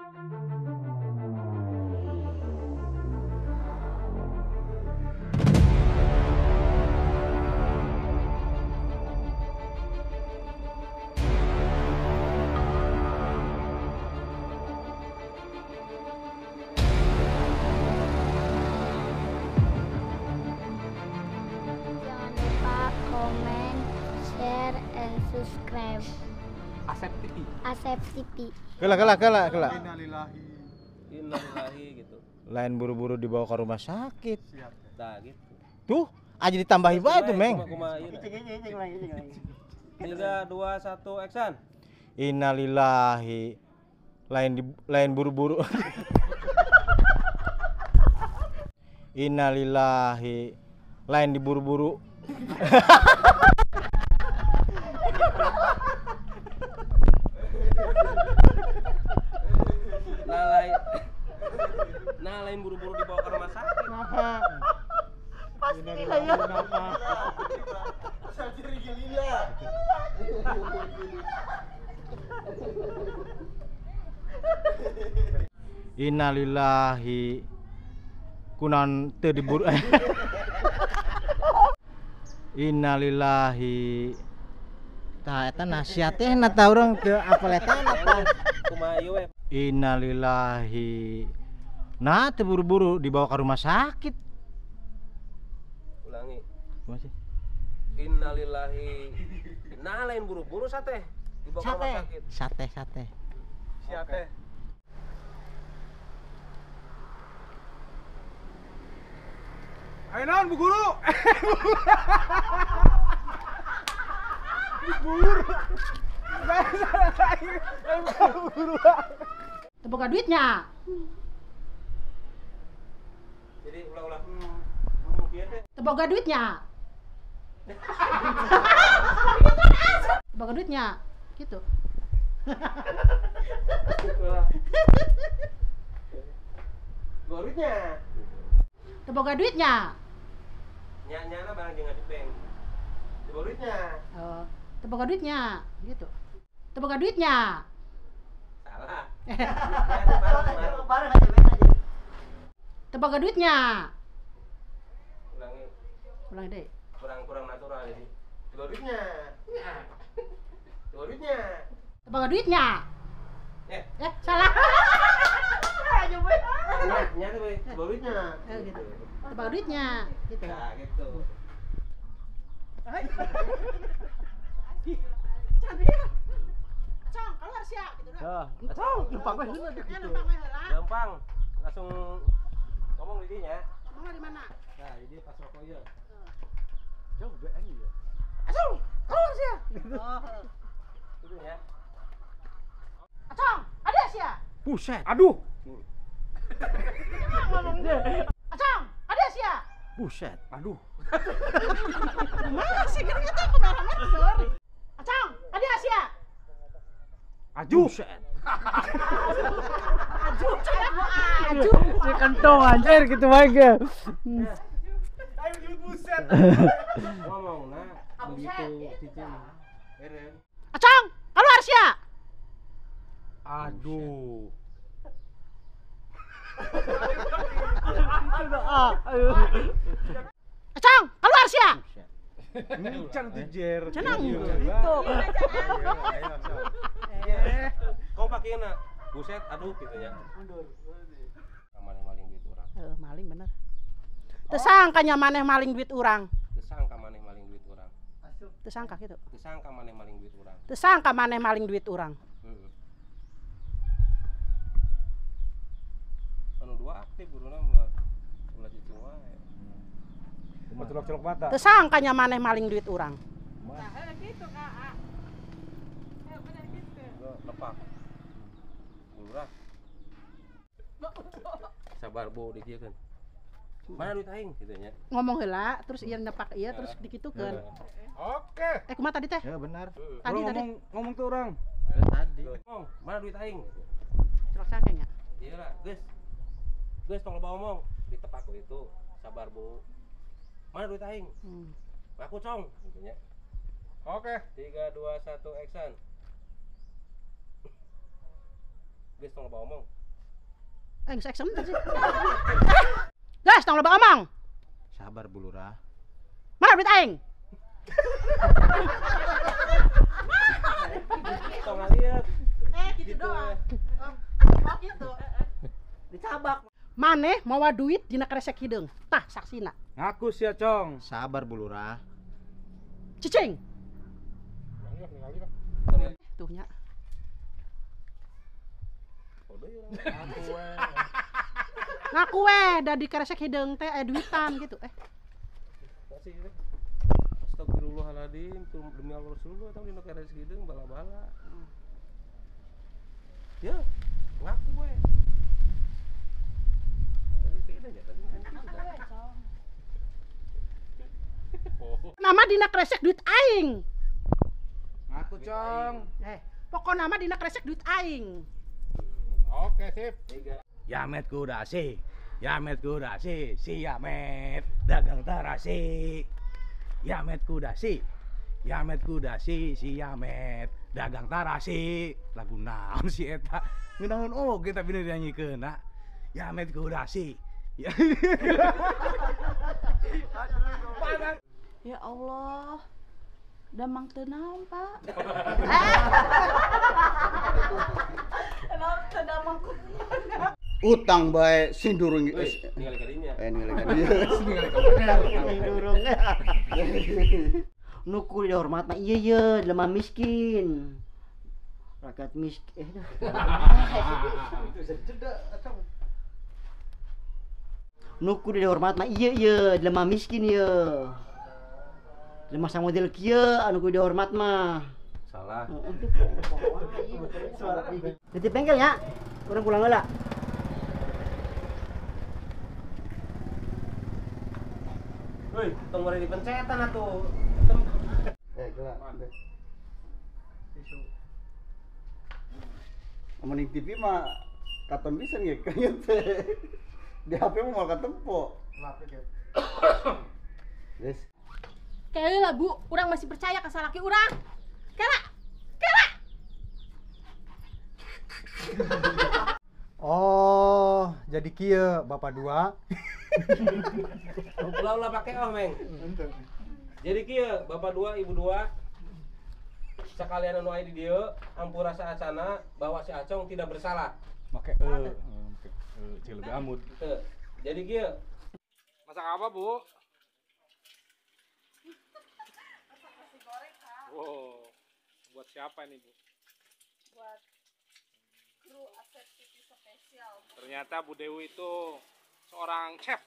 Jangan lupa komen, share, and subscribe. Asep TV. Asep TV. Kela kela kela kela. Innalillahi. Innalillahi gitu. Lain buru-buru dibawa ke rumah sakit. Siap. Nah gitu. Tuh, aja ditambahi bae tuh, Meng. 3 2 1 action. Innalillahi. Lain buru-buru. Innalillahi. Lain diburu-buru. Nah, lain buru-buru dibawa ke rumah sakit. Pasti lah ya. Innalillahi. Kunaon teu diburu. Innalillahi. Tah eta nasihat teh na tah urang teu apal eta na tah. Kumaha ieu we? Innalillahi. Nah, teu buru-buru dibawa ke rumah sakit. Ulangi. Kumaha sih? Innalillahi. Nah, lain buru-buru sate dibawa ke rumah sakit. Sate, sate. Siap teh. Ayo naon Bu Guru? Bu Guru. Bu Guru. Teu boga duitnya. Jadi ulah-ulah. Teu boga duitnya. Teu boga duitnya. Gitu. Boga duitnya. Teu boga duitnya. Nya-nyana barang jeung ngajepeng. Teu boga duitnya. Oh, teu boga duitnya, gitu. Teu boga duitnya. Salah. Bareng aja, bareng aja. Teu boga duitnya. Ulangi. Ulangi deh. Kurang-kurang natural jadi. Teu boga duitnya. Teu boga duitnya. Teu boga duitnya. Eh, salah. Nya teh we, teu boga duitnya. Gitu. Teu boga duitnya, gitu. Nah, gitu. Acong, keluar sia gitu dah. Acong, lempang we heula gitu. Lempang we heula. Lempang, langsung ngomong di dinya. Ngomong di mana? Nah, di pas rokok ieu. Jauh be anjing ya. Acong, keluar sia. Oh. Itu ya. Acong, ada sia. Buset. Aduh. Acong, ada sia. Buset. Aduh. Masih kan kita kameramen sorry. Acong, ada sia. Aju. Buset. Aju, aju. Si kentong anjir gitu wae ge. Ayo nyebut buset. Ngomong nah begitu cicing. Acong, keluar sia. Aduh. Acong, keluar sia. Encan tuh jer. Cenang gitu. Kau pakai na buset aduh gitu ya. Mundur. Maneh maling duit urang. Heeh, maling bener. Teu sangka nya maneh maling duit urang. Teu sangka maneh maling duit urang. Teu sangka gitu. Teu sangka maneh maling duit urang. Teu sangka maneh maling duit urang. Heeh. Anu dua aktif guruna mah ulah cicing wae. Celok-celok mata. Teu sangka nya maneh maling duit urang. Nah, gitu Kak. Ya bener gitu. Lepak. Lurah. Sabar Bu dikiekeun. Mana duit aing gitu nya. Ngomong heula terus ieu nepak ieu terus dikitukeun. Oke. Eh kumaha tadi teh? Ya benar. Tadi tadi ngomong tuh orang. Tadi. Ngomong, mana duit aing? Celok sangka nya. Iya lah, geus. Geus tong loba omong, ditepak ku itu. Sabar Bu. Mana duit aing? Aku cong gitu nya. Oke. 3 2 1 action. Geus tong loba omong. Geus eksem teh sih. Geus tong loba omong. Sabar Bu Lurah. Mana duit aing? Tong ngaliat. Gitu doang. Oh gitu. Dicabak. Maneh mawa duit dina kresek hideung. Tah saksina. Ngaku sia, Cong. Sabar Bu Lurah. Cicing. Tuh nya. Ngaku we da di kresek hideung teh aya duitan gitu. Astagfirullahaladzim, demi Allah Rasulullah tong dina kresek hideung bala-bala. Ya, ngaku we. Tadi beda ya, tadi kan gitu kan. Nama dina kresek duit aing. Ngaku, Cong. Pokok nama dina kresek duit aing. Oke, sip. Yamet kudasi, Yamet kudasi, si Yamet dagang terasi. Yamet kudasi, Yamet kudasi, si Yamet dagang tarasi. Lagu naon si eta? Ngeunaheun oge tapi nu dinyanyikeun. Yamet kudasi. Ya Allah. Damang teu naon, Pak? Naon teu damang kumaha? Utang bae sindurung ningali ka dinya. Ningali ka dinya. Ningali ka dinya. Sindurung. Nu kudu dihormat mah ieu ye, jelema miskin. Rakyat miskin. Nu kudu dihormat mah ieu ye, jelema miskin ye. Jelema samodel kieu anu kudu dihormat mah. Salah. Titip bengkel nya. Urang pulang heula. Woi, tong mere dipencetan atuh. Geura. Amun di TV mah katon pisan ge kayeuh teh. Di HP mah moal katempo. Geus. Kayaknya lah Bu, urang masih percaya ka salaki urang. Kela. Kela. Oh, jadi kieu bapak dua. Ulah-ulah pake oh, Meng. Jadi kieu bapak dua, ibu dua. Sekalian anu aya di dieu, ampura saacana bahwa si Acong tidak bersalah. Make cil lebih amud. Teu. Jadi kieu. Masak apa, Bu? Masak nasi goreng, Kak. Wow. Buat siapa ini, Bu? Buat kru Asep TV spesial. Ternyata Bu Dewi itu seorang chef.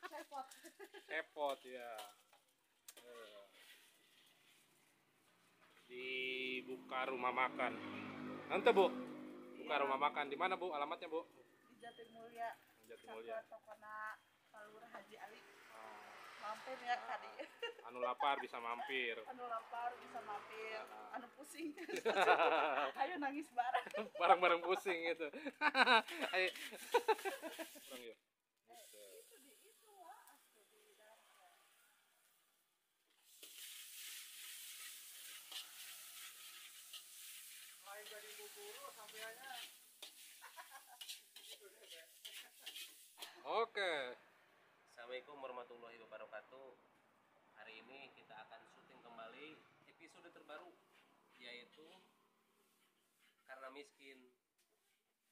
Chefot. Chefot ya. Dibuka rumah makan. Nanti Bu, buka rumah makan di mana Bu? Alamatnya Bu? Di Jatimulya. Jatimulya. Tokona Palur Haji Ali. Mampir ya tadi. Anu lapar bisa mampir. Anu lapar bisa mampir. Anu pusing. Ayo nangis bareng. Bareng-bareng pusing gitu. Ayo. Kurang yuk. Itu di itu lah. Lain jadi buburu sampeannya. Oke. Assalamualaikum warahmatullahi wabarakatuh. Hari ini kita akan syuting kembali episode terbaru, yaitu karena miskin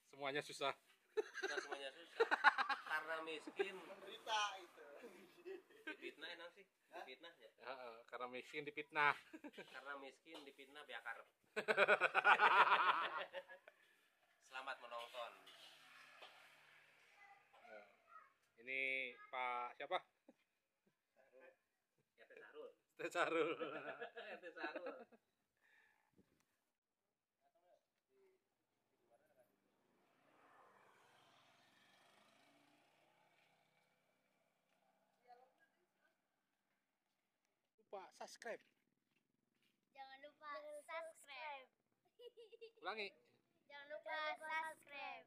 semuanya susah. Bukan semuanya susah. Karena miskin menderita itu. Dipitnah enak sih. Dipitnah ya. Karena miskin dipitnah. Karena miskin dipitnah biar karep. Selamat menonton. Ini Pak siapa? RT Sarul. RT Sarul. RT Sarul. Lupa subscribe. Jangan lupa subscribe. Ulangi. Jangan lupa subscribe.